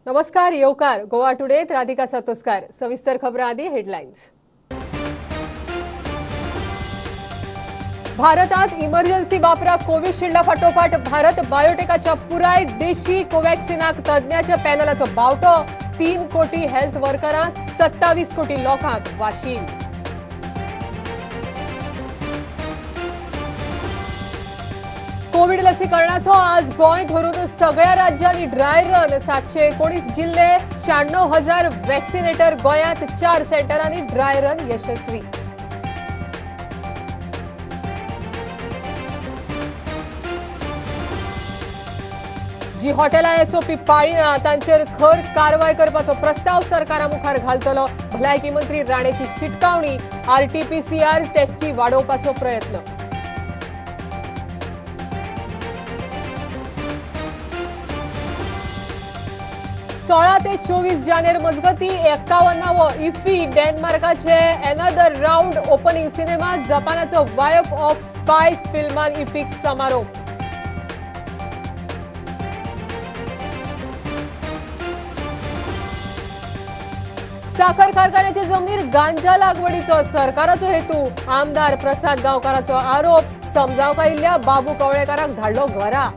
नमस्कार, येवकार गोवा टुडेत राधिका सातोस्कार। सविस्तर खबरां आदी हेडलायन्स। भारतात इमर्जन्सी वापराक कोविशिल्डा फाटोफाट भारत बायोटेकाच्या पुराय देशी कोवॅक्सिनाक तज्ञाच्या पॅनलाचो बावटो। 3 कोटी हेल्थ वर्करांक 27 कोटी लोकांक वाशीन। कोविड लसीकरणाचो आज गोंय धरून सगळ्या राज्यांनी ड्राय रन। 719 जिल्हे 96,000 वॅक्सिनेटर गोंयांत 4 सेंटरांनी ड्राय रन यशस्वी। जी हॉटेलां एसओपी पाळिना तांचेर खर कारवाय करपाचो प्रस्ताव सरकारा मुखार घालतलो। भलायकी मंत्री राणेची शिटकावणी, आरटीपीसीआर टेस्टी वाडोवपाचो प्रयत्न। सोळा ते 24 जानेर मजगती 51वो इफी डेन्मार्काचे एनदर राउंड ओपनिंग सिनेमा जपानाचो वायफ ऑफ स्पायस फिल्मान इफीक समारोप। साखर कारखान्याच्या जमनीर गांजा लागवडीचो सरकाराचो हेतू, आमदार प्रसाद गांवकाराचो आरोप। समजावका इल्ल्या बाबू कवळेकाराक धाडलो घरा।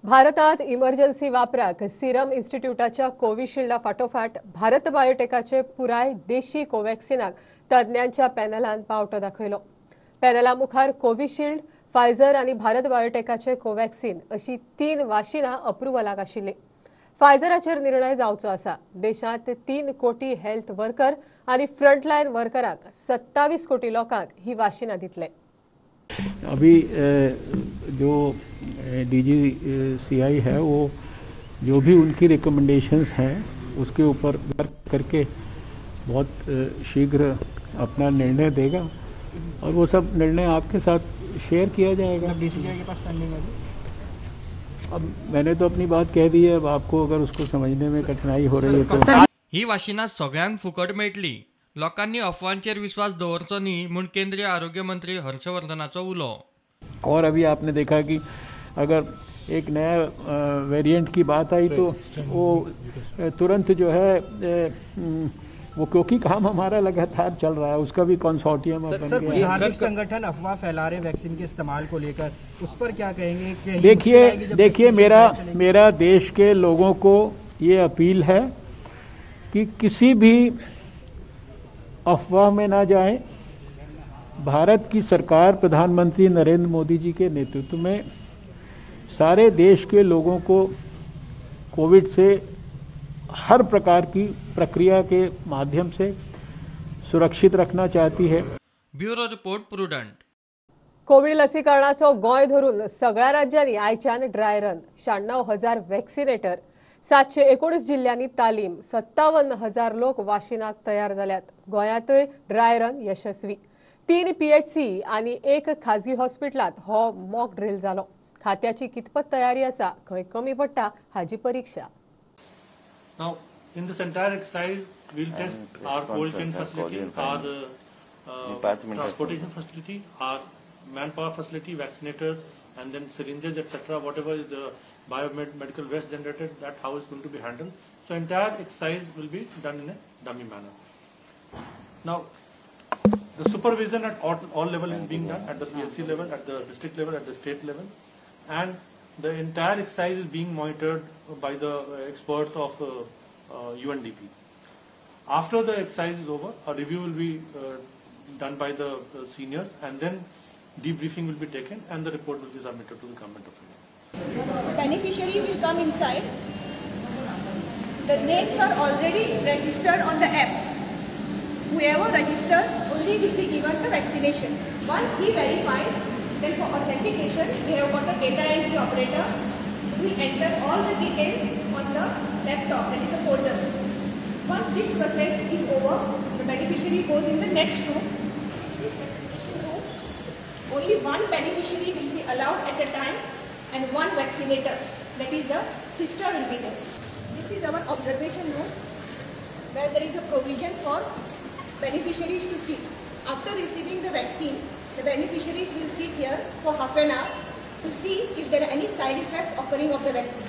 भारतात इमर्जन्सी वापराक सिरम इन्स्टिट्यूटाच्या कोविशिल्डा फाटोफाट भारत बायोटेकाचे पुराय देशी कोवॅक्सिनाक तज्ञांच्या पॅनलान पावटो दाखयलो। पॅनला मुखार कोविशिल्ड, फायझर आनी भारत बायोटेकाचे कोवॅक्सिन अशी 3 वाशिनां अप्रुव्हलाक आशिल्ली। फायझराचेर निर्णय जावचो आसा। देशांत 3 कोटी हेल्थ वर्कर आनी फ्रंटलायन वर्करांक 27 कोटी लोकांक ही वाशिनां दितले। अभी जो DGCI है वो जो भी उनकी रिकमेंडेशंस हैं उसके ऊपर वर्क करके बहुत शीघ्र अपना निर्णय देगा और वो सब निर्णय आपके साथ शेयर किया जाएगा। DCGI के पास पेंडिंग है। अब मैंने तो अपनी बात कह दी है, अब आपको अगर उसको समझने में कठिनाई हो रही है तो। ही वाशिनां सगळ्यांक फुकट मेळटली, लोकांनी अफवांचेर विश्वास दवरचो न्ही म्हूण केंद्रीय आरोग्य मंत्री हर्षवर्धनाचो उलो। और अभी आपने देखा कि अगर एक नया वेरिएंट की बात आई तो वो तुरंत जो है वो, क्योंकि काम हमारा लगातार चल रहा है, उसका भी कंसोर्टियम बन गया। धार्मिक संगठन अफवाह फैला रहे वैक्सीन के इस्तेमाल को लेकर, उस पर क्या कहेंगे? देखिए देखिए मेरा देश के लोगों को ये अपील है कि किसी भी अफवाह में ना जाएं। भारत की सरकार प्रधानमंत्री नरेंद्र मोदी जी के नेतृत्व में सारे देश के लोगों को कोविड से हर प्रकार की प्रक्रिया के माध्यम से सुरक्षित रखना चाहती है। Bureau report, Prudent. Covid लसीकरणाचो Goa धरून सगळ्या राज्यांनी आयच्यान ड्राय रन। 96,000 वॅक्सिनेटर, 719 जिल्ल्यांनी तालीम, 57,000 लोक वाशिनाक तयार जाल्यात। गोंयांतय ड्राय रन यशस्वी। 3 PHC आनी 1 खाजगी हॉस्पिटलांत हो मॉक ड्रिल जालो। खात्याची कितपत तयारी आसा, खंय कमी पडटा हाजी परीक्षा। Now, in this entire exercise, we'll test our cold chain facility, our transportation facility, our manpower facility, vaccinators, and then syringes, etc. Whatever is the biomedical waste generated, that how is going to be handled. So, entire exercise will be done in a dummy manner. Now, the supervision at all level is being done, at the PSC level, at the district level, at the state level, and the entire exercise is being monitored by the experts of UNDP. After the exercise is over, a review will be done by the seniors, and then debriefing will be taken and the report will be submitted to the Government of India. Beneficiary will come inside. The names are already registered on the app. Whoever registers only will be given the vaccination. Once he verifies, then for authentication, we have got a data entry operator. We enter all the details on the laptop, that is a portal. Once this process is over, the beneficiary goes in the next room. This vaccination room, only one beneficiary will be allowed at a time and one vaccinator, that is the sister will be there. This is our observation room where there is a provision for beneficiaries to see. After receiving the vaccine, the beneficiaries will sit here for half an hour to see if there are any side effects occurring of the vaccine.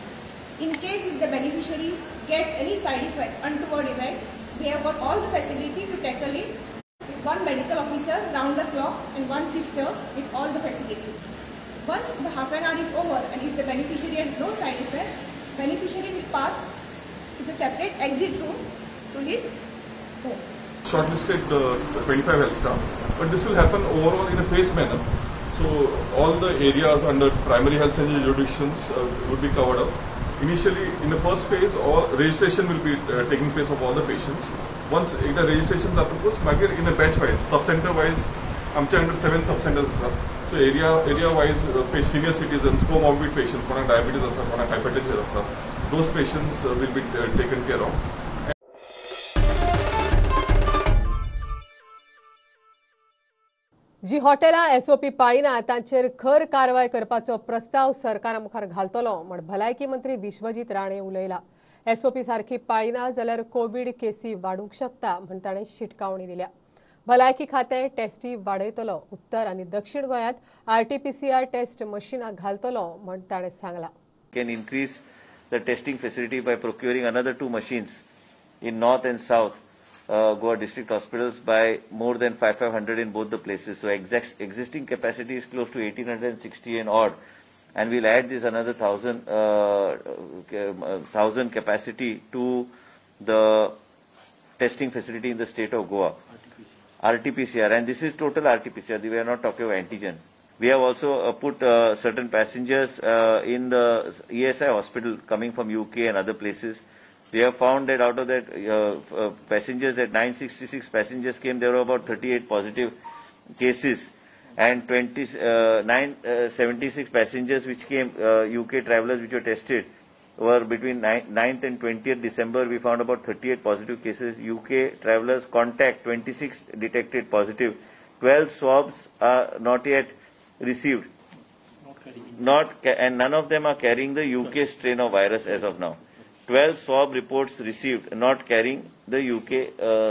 In case if the beneficiary gets any side effects, untoward event, we have got all the facility to tackle it with one medical officer round the clock and one sister with all the facilities. Once the half an hour is over and if the beneficiary has no side effect, beneficiary will pass to the separate exit room to his home. Shortlisted 25 health staff, but this will happen overall in a phased manner. So all the areas under primary health center jurisdictions would be covered up. Initially, in the first phase, all registration will be taking place of all the patients. Once the registration जातकूच मागीर in a batch wise, sub center wise, आमचे under 7 sub centers आसा. So area wise, senior citizens, comorbid patients, कोणाक diabetes आसा, कोणाक hypertension आसा, those patients will be taken care of. जी हॉटेलां एसओपी पाळिना तांचेर खर कारवाय करपाचो प्रस्ताव सरकारा मुखार घालतलो म्हण भलायकी मंत्री विश्वजीत राणे उलयला. एसओपी सारकी पाळिना जाल्यार कोवीड केसी वाडूंक शकता म्हण ताणें शिटकावणी दिल्या. भलायकी खातें टेस्टी वाडयतलो. उत्तर आनी दक्षिण गोंयांत आरटीपीसीआर टेस्ट मशिनां घालतलो म्हण ताणें सांगलां. Can increase the testing facility by procuring another 2 machines in north and south Goa district hospitals by more than 500 in both the places. So existing capacity is close to 1860 and odd, and we'll add this another 1,000 capacity to the testing facility in the state of Goa. RT-PCR, and this is total RT-PCR. We are not talking of antigen. We have also put certain passengers in the ESI hospital coming from UK and other places. We have found that out of that passengers, that 966 passengers came, there were about 38 positive cases, and 976 passengers which came, UK travelers which were tested, were between 9th and 20th December. We found about 38 positive cases. UK travelers contact 26 detected positive. 12 swabs are not yet received. And none of them are carrying the UK strain of virus as of now. 12 swab reports received, not carrying the UK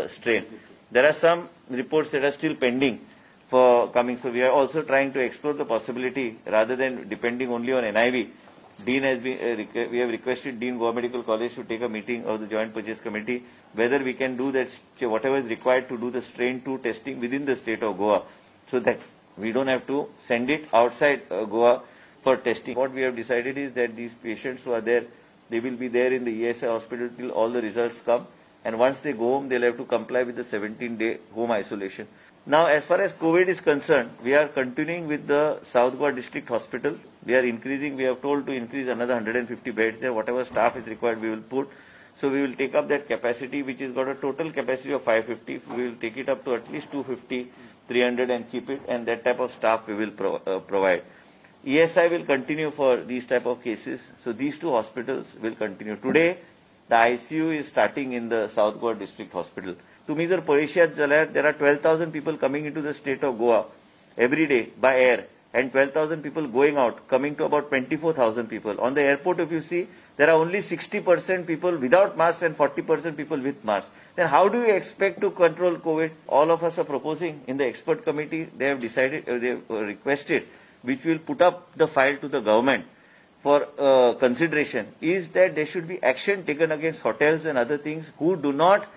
strain. There are some reports that are still pending for coming. So we are also trying to explore the possibility rather than depending only on NIV. Dean has been, we have requested Dean Goa Medical College to take a meeting of the Joint Purchase Committee whether we can do that, whatever is required to do the strain 2 testing within the state of Goa, so that we don't have to send it outside Goa for testing. What we have decided is that these patients who are there, they will be there in the ESI hospital till all the results come, and once they go home, they'll have to comply with the 17-day home isolation. Now, as far as COVID is concerned, we are continuing with the South Goa District Hospital. We are increasing, we have told to increase another 150 beds there. Whatever staff is required, we will put. So we will take up that capacity, which has got a total capacity of 550. We will take it up to at least 250, 300 and keep it, and that type of staff we will provide. ESI will continue for these type of cases. So these two hospitals will continue. Today, the ICU is starting in the South Goa District Hospital. तुम्ही जर पळयशात जाल्यार there are 12,000 people coming into the state of Goa every day by air, and 12,000 people going out, coming to about 24,000 people. On the airport, if you see, there are only 60% people without masks and 40% people with masks. Then how do you expect to control COVID? All of us are proposing in the expert committee, they have decided, they have requested, which will put up the file to the government for consideration, is that there should be action taken against hotels and other things who do not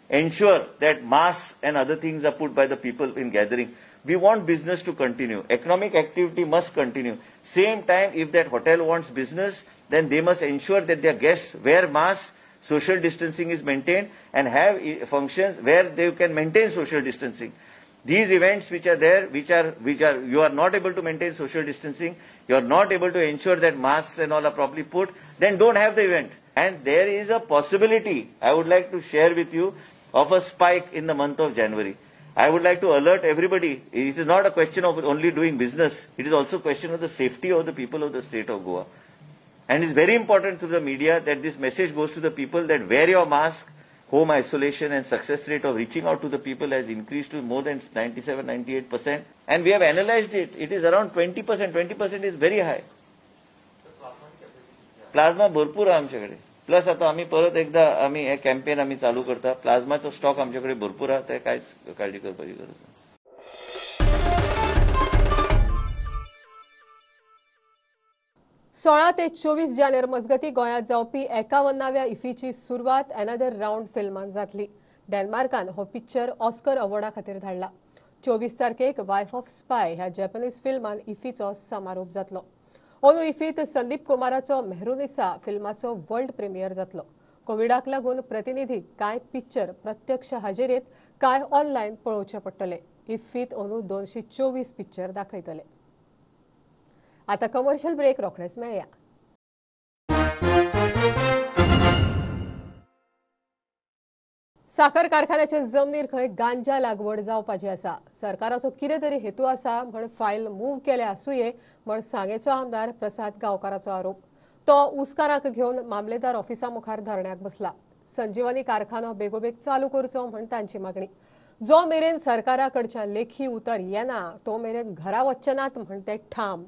ensure that masks and other things are put by the people in gathering. We want business to continue. Economic activity must continue. Same time, if that hotel wants business, then they must ensure that their guests wear masks, social distancing is maintained, and have functions where they can maintain social distancing. These events which are there, which are, you are not able to maintain social distancing, you are not able to ensure that masks and all are properly put, then don't have the event. And there is a possibility, I would like to share with you, of a spike in the month of January. I would like to alert everybody, it is not a question of only doing business, it is also a question of the safety of the people of the state of Goa. And it's very important to the media that this message goes to the people that wear your mask, home isolation and success rate of reaching out to the people has increased to more than 97-98%. And we have analyzed it, it is around 20%, 20% is very high. Plasma भरपूर आमच्याकडे. Plus आता आम्ही परत एकदा आम्ही हे campaign आम्ही चालू करता. प्लाझ्माचो स्टॉक आमच्याकडे भरपूर आहा, ते कांयच काळजी करपाची गरज ना. 16 ते 24 जानेर मजगती गोंयांत जावपी 51व्या इफीची सुरवात अनदर रावंड फिल्मान जातली. डेन्मार्कान हो पिक्चर ऑस्कर अवॉर्डा खातीर धाडला. 24 तारखेक वायफ ऑफ स्पाय ह्या जॅपनीज फिल्मान इफीचो समारोप जातलो. अंदू इफीत संदीप कुमाराचो मेहरुनिसा फिल्माचो वर्ल्ड प्रिमियर जातलो. कोविडाक लागून प्रतिनिधी कांय पिक्चर प्रत्यक्ष हाजेरीत कांय ऑनलायन पळोवचे पडटले. इफ्फीत अंदू 224 पिक्चर दाखयतले. आता कमर्शियल ब्रेक, रोखडेच मेळया. साखर कारखान्याचे जमनीर खंय गांजा लागवड जावपाची आसा. सरकाराचो कितें तरी हेतू आसा म्हण फायल मूव केल्या आसुये म्हण सांगेचो आमदार प्रसाद गांवकाराचो आरोप. तो उसकाराक घेवन मामलेदार ऑफिसा मुखार धरण्याक बसला. संजीवनी कारखानो बेगोबेग चालू करचो म्हण तांची मागणी. जो मेरेन सरकारा कडच्यान लेखी उतर येना तो मेरेन घरा वचचे नात म्हण ते ठाम.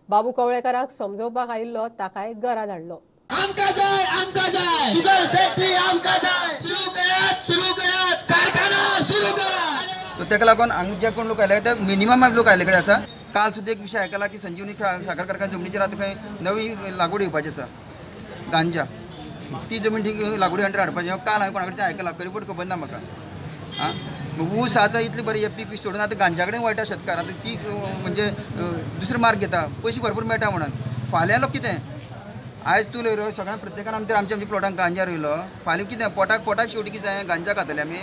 बाबू कवळेकाराक समजोवपाक आयिल्लो ताकाय घरा धाडलो. आमकां जाय, आमकां जाय, शुगर फॅक्टरी आमकां जाय, सुरू करात, सुरू करात, कारखाना सुरू करात. तो ताका लागून हांगा जे कोण लोक आयले ते मिनिमम लोक आयले कडेन आसा. काल सुद्दां एक विशय आयकला की संजीवनी साखर कारखाना जमनीचेर आतां खंय नवी लागवड येवपाची आसा गांजा, ती जमीन ती लागवडी अंडर हाडपाची. काल हांवें कोणा कडच्यान आयकला, रिपोर्ट खबर ना म्हाका. आं, ऊस आतां इतली बरी हे पीक सोडून आतां गांजा कडेन वळटा शेतकार. आतां ती म्हणजे दुसरो मार्ग घेता, पयशे भरपूर मेळटा म्हणून. फाल्यां लोक कितें आयज तूं रोयलो सगळ्या प्रत्येकान आमच्या आमच्या आमच्या प्लॉटान गांजा रोयलो, फाल्यां कितें पोटाक पोटाक शेवटी कितें जाय गांजा खातले आमी.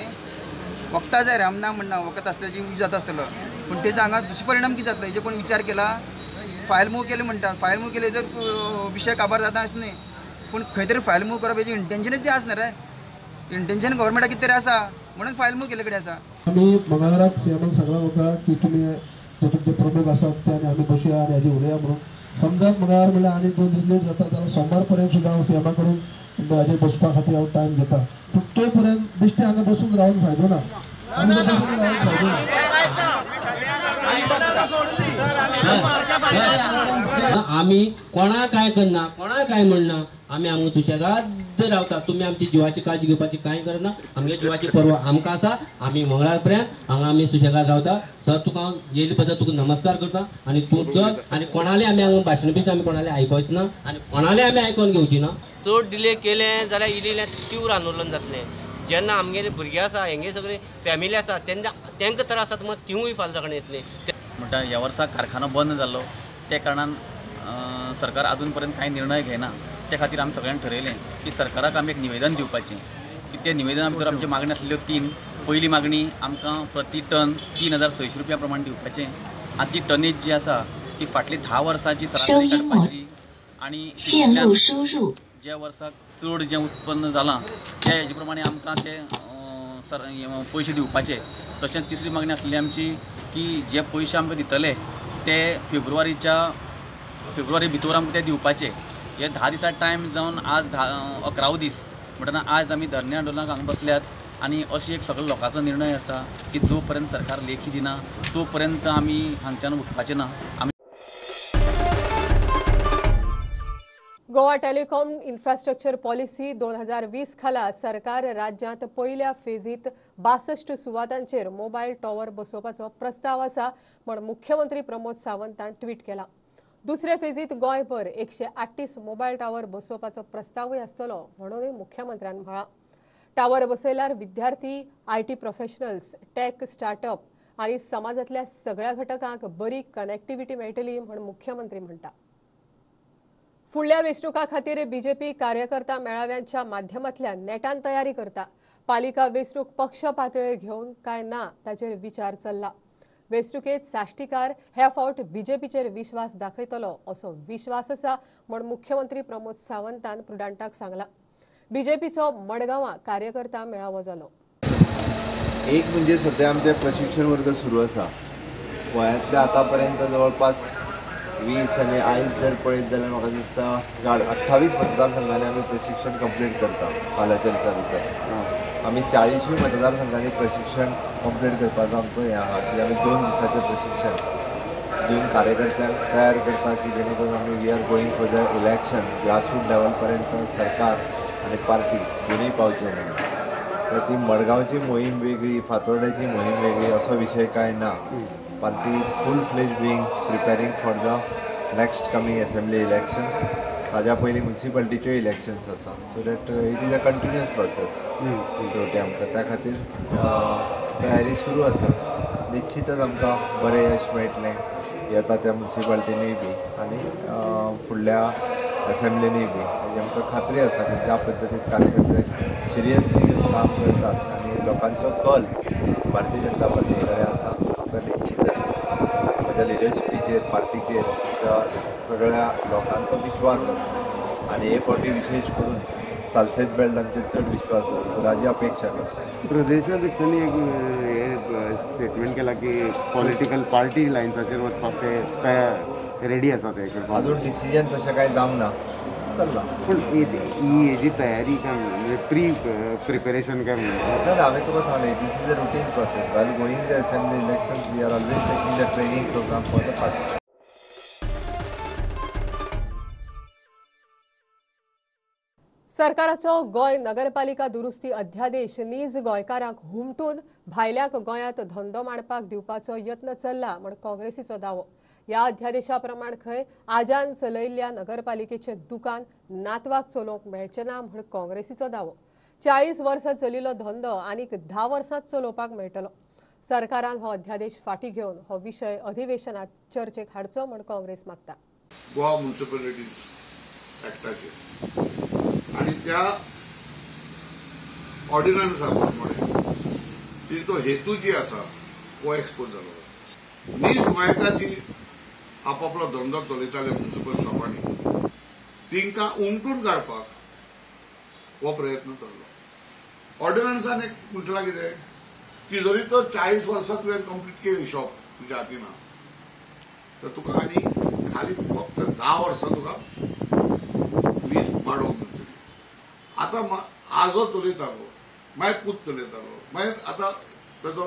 वखदां जाय रे, आमी ना म्हणना वखद आसता तेजी यूज जाता आसतलो, पूण तेजो हांगा दुश्परिणाम कितें जातलो हेजेर कोण विचार केला? फायल मूव केली म्हणटा, फायल मूव केली जर विशय काबार जाता अशें न्ही, पूण खंय तरी फायल मूव करप हेजें इंटेन्शनच तें आसना रे. इंटेन्शन गव्हर्मेंटाक कितें तरी आसा म्हणून फायल मूव केल्ले कडेन आसा. आमी मंगळाराक सीएमान सांगलां म्हाका की तुमी जे तुमचे प्रमुख आसात ते आनी आमी बसुया आनी हाजेर उलोवया म्हणून. समजा मंगळार म्हणल्यार आनी 2 दीस लेट जाता जाल्यार सोमवार पर्यंत सुद्दां हांव सीएमा कडून हाजेर बसपा खातीर हांव टायम घेता. पूण तो पर्यंत बेश्टे हांगा बसून रावन फायदो ना, आमी बसून रावन फायदो ना. आमी कोणा काय करना, कोणा काय म्हणना, आमी हांगा सुशेगाद रावता. तुमी आमची जिवाची काळजी घेवपाची कांय करना, आमगे जिवाची पर्वा आमकां आसा. आमी मंगळार पर्यंत हांगा आमी सुशेगाद रावता. सर तुका हांव येयले बद्दल तुका नमस्कार करता आनी तूं चल. आनी कोणाले आमी हांगा भाशण बिशण आमी कोणाले आयकोच ना आनी कोणाले आमी आयकोन घेवची ना. चड डिले केलें जाल्यार इल्लें इल्लें तीव्र आंदोलन जातलें. जेन्ना आमगेले भुरगे आसा, हेंगे सगळे फॅमिली आसा, तेन्ना तांकां त्रास जाता म्हणून तिवूय फाल्यां सकाळीं येतली. म्हणटा ह्या वर्सा कारखानो बंद जाल्लो त्या कारणान सरकार अजून पर्यंत कांय निर्णय घेना. त्या खातीर आमी सगळ्यांनी ठरयलें की सरकाराक आमी एक निवेदन दिवपाचें की ते निवेदना भितर आमच्यो मागण्यो आसल्यो 3. पयली मागणी आमकां प्रति टन 3600 रुपया प्रमाण दिवपाचें आनी ती टनेज जी आसा ती फाटली 10 वर्सांची सरासरी काडपाची आनी ज्या वर्साक चड जें उत्पन्न जालां त्या हेजे प्रमाणे आमकां ते पयशे दिवपाचे. तशेंच तिसरी मागणी आसली आमची की जे पयशे आमकां दितले ते फेब्रुवारी भितर आमकां ते दिवपाचे. हे 10 दिसा टायम जावन आज 11वो दीस म्हणटना आज आमी धरणे आंदोलनाक हांगा बसल्यात आनी अशी एक सगळ्या लोकांचो निर्णय आसा की जो पर्यंत सरकार लेखी दिना तो पर्यंत आमी हांगच्यान उठपाचे ना. आमी गोवा टेलिकॉम इन्फ्रास्ट्रक्चर पॉलिसी 2020 खाला सरकार राज्यांत पयल्या फेजीत 62 सुवातांचेर मोबायल टॉवर बसोवपाचो प्रस्ताव आसा म्हण मुख्यमंत्री प्रमोद सावंतान ट्वीट केला. दुसरे फेजीत गोंयभर 138 मोबायल टॉवर बसोवपाचो प्रस्तावूय आसतलो म्हणूनय मुख्यमंत्र्यान म्हळां. टावर बसयल्यार विद्यार्थी, IT professionals, take startup आनी समाजांतल्या सगळ्या घटकांक बरी कनेक्टिव्हिटी मेळटली म्हण मुख्यमंत्री म्हणटा. फुडल्या वेंचणुकां खातीर बीजेपी कार्यकर्ता मेळाव्यांच्या माध्यमांतल्यान नेटान तयारी करता. पालिका वेंचणूक पक्ष पातळेर घेवन काय ना ताचेर विचार चल्ला. वेंचणुकेत साश्टीकार ह्या फावट बीजेपीचेर विश्वास दाखयतलो असो विश्वास आसा म्हण मुख्यमंत्री प्रमोद सावंतान प्रुडंटाक सांगला. बीजेपीचो मडगांवां कार्यकर्ता मेळावो जालो. एक म्हणजे सध्या आमचे प्रशिक्षण वर्ग सुरू आसा. गोंयांतले आतापर्यंत जवळपास 20 आनी आयज जर पळयत जाल्यार म्हाका दिसता 28 मतदारसंघांनी आमी प्रशिक्षण कंप्लीट करता. फाल्यांच्या दिसा भितर आमी 40 मतदारसंघांनी प्रशिक्षण कंप्लीट करपाचो आमचो हें आहा की आमी 2 दिसाचें प्रशिक्षण दिवन कार्यकर्त्यांक तयार करता की जेणे करून आमी we are going for the election grassroot level पर्यंत सरकार आनी पार्टी दोनूय पावच्यो म्हणून. तर ती मडगांवची मोहीम वेगळी, फातोर्ड्याची मोहीम वेगळी असो विशय कांय ना. Party is full fledge being preparing for the next coming assembly elections, ताज्या पयलीं म्युनिसिपालिटीच्यो इलेक्शन्स आसा. So that it is a continuous process. शेवटी आमकां त्या खातीर तयारी सुरू आसा. निश्चितच आमकां बरें यश मेळटलें येता त्या म्युनिसिपालिटीनूय बी आनी फुडल्या असेंब्लीनूय बी. हेजी आमकां खात्री आसा की ज्या पद्दतीन कार्यकर्ते सिरियसली घेवन काम करतात आनी लोकांचो कल भारतीय जनता पार्टी कडेन आसा, आमकां निश्चितच म्हज्या लिडरशिपीचेर, पार्टीचेर सगळ्या लोकांचो विश्वास आसा आनी हे फावटी विशेश करून सालसेत बेल्ट आमचेर चड विश्वास दवरतलो हाजी अपेक्षा करता. प्रदेशाध्यक्षांनी एक हे स्टेटमेंट केला की पॉलिटिकल पार्टी लायन्साचेर वचपाक ते रेडी आसा, ते करपाक. अजून डिसिजन तशें कांय जावंक ना, चल्लां. पूण ही हेजी तयारी काय म्हणजे प्री प्रिपेरेशन काय म्हणून? ना, हांवें तुका सांगलें, this is a routine process. While going the assembly elections we are always taking the training programme for the party. सरकाराचो गोंय नगरपालिका दुरुस्ती अध्यादेश नीज गोंयकारांक हुमटून भायल्याक गोंयांत धंदो मांडपाक दिवपाचो यत्न चल्ला म्हण काँग्रेसीचो दावो. ह्या अध्यादेशा प्रमाण खंय आजान चलयिल्ल्या नगरपालिकेचें दुकान नातवाक चलोवंक मेळचें ना म्हण काँग्रेसीचो दावो. 40 वर्सां चलिल्लो धंदो आनीक 10 वर्सांत चलोवपाक मेळटलो. सरकारान हो अध्यादेश फाटीं घेवन हो विशय अधिवेशनात चर्चेक हाडचो म्हण काँग्रेस मागता. गोवा म्युनिसिपालिटीज ऍक्टाचेर आनी त्या ऑर्डिनन्सा प्रमाणे तिचो हेतू जी आसा हो एक्सपोज जालो. नीज गोंयकार जी आपापलो धंदो चलयताले म्युनिसिपल शॉपांनी तिंकां उमटून काडपाक हो प्रयत्न चल्लो. ऑर्डिनन्सान एक म्हटलां कितें की जरी तर 40 वर्सां तुवें कंप्लीट केली शॉप तुज्या हातीन तर तुका आनी खाली फक्त 10 वर्सां तुका लीज वाडोवंक मेळटली. आतां आजो चलयतालो, मागीर पूत चलयतालो, मागीर आतां ताजो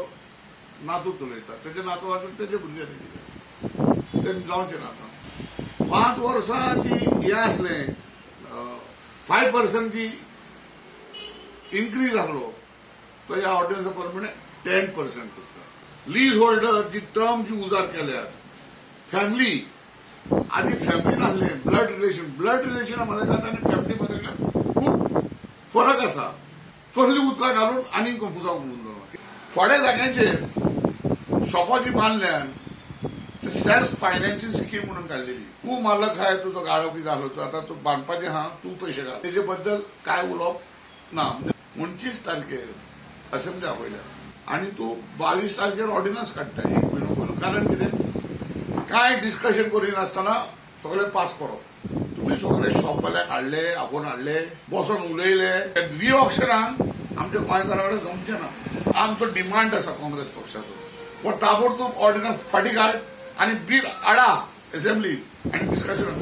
नातू चलयता, तेजे नातू आतां तेजे भुरगे ते जावचें ना. आतां 5 वर्सांची हें आसलें 5% जी इन्क्रीज आहलो तो ह्या ऑर्डिनन्सा प्रमाणे 10% करता. लीज होल्डर जी टर्म जी उजार केल्यात फॅमिली, आदी फॅमिली नासलें, ब्लड रिलेशन, ब्लड रिलेशना मदकात आनी फॅमिली मदकात खूब फरक आसा. तसलीं उतरां घालून आनीक कंफ्युजांव करून दवरलां. थोड्या जाग्यांचेर शॉपां जी बांदल्यान ते सेल्फ फायनान्सींग स्कीम म्हणून काडलेली. तूं मालक आहाय, तुजो गाडो कितें आहलो आतां तूं बांदपाचें आहा, तूं पयशे घाल, तेजे बद्दल कांय उलोवप ना. 29 तारखेर असेंब्ली आपयल्या आनी तूं 22 तारखेर ऑर्डिनन्स काडटा एक म्हयनो पयलो. कारण कितें, कांय डिस्कशन करिनासतना सगळें पास करप. तुमी सगळे शॉपवाल्याक हाडले, आपोवन हाडले, बसोन उलयले. रिऑक्शनाक आमच्या गोंयकारा कडेन जमचें ना. आमचो डिमांड आसा काँग्रेस पक्षाचो, हो ताबडतोब ऑर्डिनन्स फाटीं काड आनी बील हाडा असेंब्ली आनी डिस्कशन.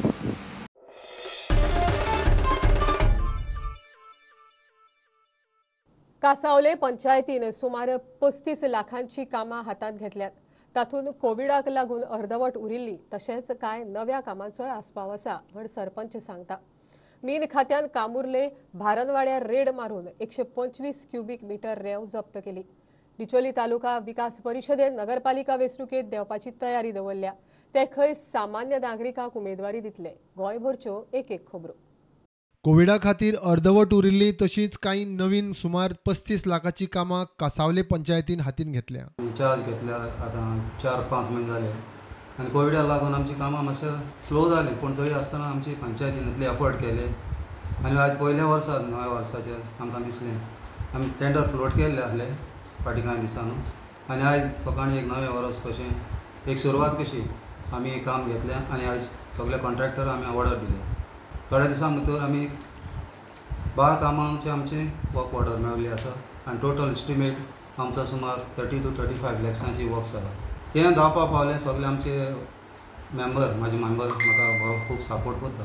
कासावले पंचायतीन सुमार 35 लाखांची कामां हातांत घेतल्यात. तातूंत कोविडाक लागून अर्दवट उरिल्ली तशेंच कांय नव्या कामांचोय आस्पाव आसा म्हण सरपंच सांगता. मीन खात्यान कामुर्ले भारनवाड्यार रेड मारून 125 क्युबीक मिटर रेंव जप्त केली. डिचोली तालुका विकास परिशदेन नगरपालिका वेंचणुकेंत देंवपाची तयारी दवरल्या. ते खंय सामान्य नागरिकांक उमेदवारी दितले. गोंयभरच्यो एक एक खबरो. कोविडा खातीर अर्दवट उरिल्ली तशींच कांय नवीन सुमार 35 लाखाची कामां कासावले पंचायतीन हातीन घेतल्या. चार्ज घेतल्या आतां 4-5 म्हयने जाले आनी कोविडाक लागून आमची कामां मातशें स्लो जालीं, पूण तरी आसतना आमची पंचायतीन इतले एफर्ट केले आनी आज पयल्या वर्सा नव्या वर्साचेर आमकां दिसलें आमी टेंडर फ्लोट केल्ले आसले फाटीं कांय दिसांनी आनी आयज सकाळीं एक नवें वर्स कशें एक सुरवात कशी आमी काम घेतलें आनी आयज सगळे कॉन्ट्रॅक्टर आमी ऑर्डर दिले. थोड्या दिसां भितर आमी 12 कामांचे आमचें वर्क ऑर्डर मेळिल्ली आसा आनी टोटल एस्टिमेट आमचो सुमार 30 to 35 लॅक्सांची वर्क्स आसा. तें जावपाक पावलें सगळे आमचे मेंबर, म्हाजे मेंबर म्हाका खूब सपोर्ट करता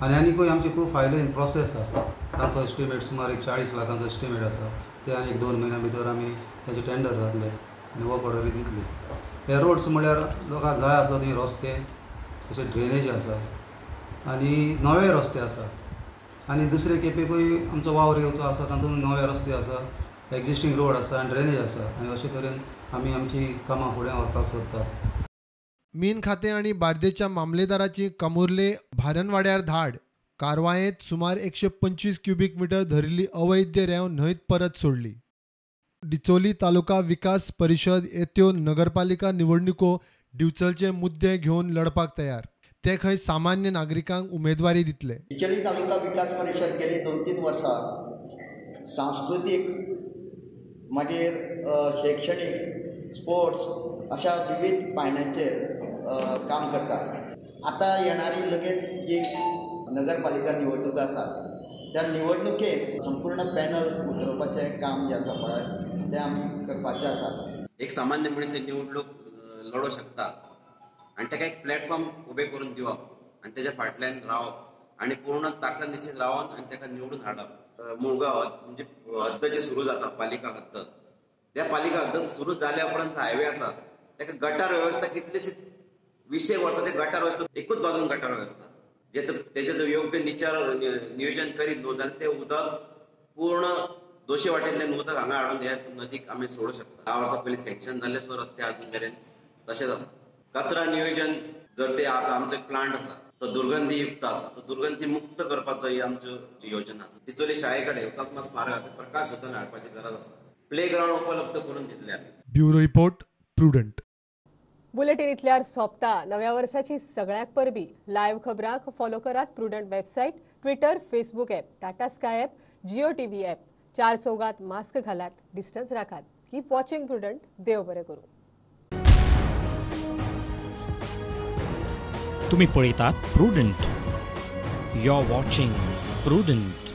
आनी आनीकूय आमची खूब फायली इन प्रोसेस आसा. तांचो एस्टिमेट सुमार एक 40 लाखांचो एस्टिमेट आसा. ते आनी एक 2 म्हयन्या भितर आमी ताचे टेंडर जातले आनी वर्क ऑर्डर दितली. हे रोड्स म्हळ्यार लोकांक जाय आसलो थंय रस्ते, तशें ड्रेनेज आसा आनी नवे रस्ते आसा आनी दुसरे खेपेकूय आमचो वावर येवचो आसा तातूंत नवे रस्ते आसा, एक्झिस्टींग रोड आसा आनी ड्रेनेज आसा आनी अशे तरेन आमी आमची कामां फुडें व्हरपाक सोदतात. मीन खातें आनी बार्देच्या मामलेदाराची कामुर्ले भारनवाड्यार धाड. कारवायेंत सुमार 125 क्युबीक मिटर धरिल्ली अवैध रेंव न्हंयत परत सोडली. डिचोली तालुका विकास परिशद येत्यो नगरपालिका निवडणुको दिवचलचे मुद्दे घेवन लढपाक तयार. ते खंय सामान्य नागरिकांक उमेदवारी दितले. डिचोली तालुका विकास परिशद गेली 2-3 वर्सां सांस्कृतीक, मागीर शैक्षणीक, स्पोर्ट्स अशा विविध पायण्यांचेर काम करतात. आतां येणारी लगेच जी नगरपालिका निवडणूक आसात त्या निवडणुकेत संपूर्ण पॅनल उतरोवपाचें काम जें आसा पळय तें आमी करपाचें आसा. एक सामान्य मनीस निवडणूक लडोवंक शकता आनी ताका एक प्लॅटफॉर्म उबें करून दिवप आनी तेज्या फाटल्यान रावप आनी पूर्ण ताकदीचेर रावन आनी ताका निवडून हाडप. मुळगांव म्हणजे हद्द जी सुरू जाता पालिका हद्द, त्या पालिका हद्द सुरू जाल्या उपरांत हायवे आसा ताका गटार वेवस्था कितलीशी 20 वर्सां ते गटार वेवस्था एकूच बाजून गटार वेवस्था जे तेजे जर योग्य निचार नियोजन करीत न्हू जाल्यार तें उदक पूर्ण दोशे वाटेंतल्यान उदक हांगा हाडून हे नदीक आमी सोडूं शकता. 10 वर्सां पयलीं सँक्शन जाल्ले सुद्दां रस्ते अजून मेरेन तशेंच आसा. कचरा नियोजन जर ते आमचो एक प्लांट आसा तो दुर्गंधीयुक्त आसा, तो दुर्गंधी मुक्त करपाचो ही आमच्यो योजना आसा. डिचोली शाळे कडेन हुतात्मा स्मारक प्रकाश जतन हाडपाची गरज आसा. प्ले ग्रावंड उपलब्ध करून दितले आमी. Bureau report, Prudent. Bulletin इतल्यार सोंपता. नव्या वर्साची सगळ्याक परबी. लायव्ह खबरांक फॉलो करात Prudent website, Twitter, Facebook app, Tata Sky app, Jio TV app. 4 चौगात mask घालात, डिस्टन्स राखात. Keep watching Prudent. देव बरें करूं. तुम्ही पळयतात Prudent. You are watching Prudent.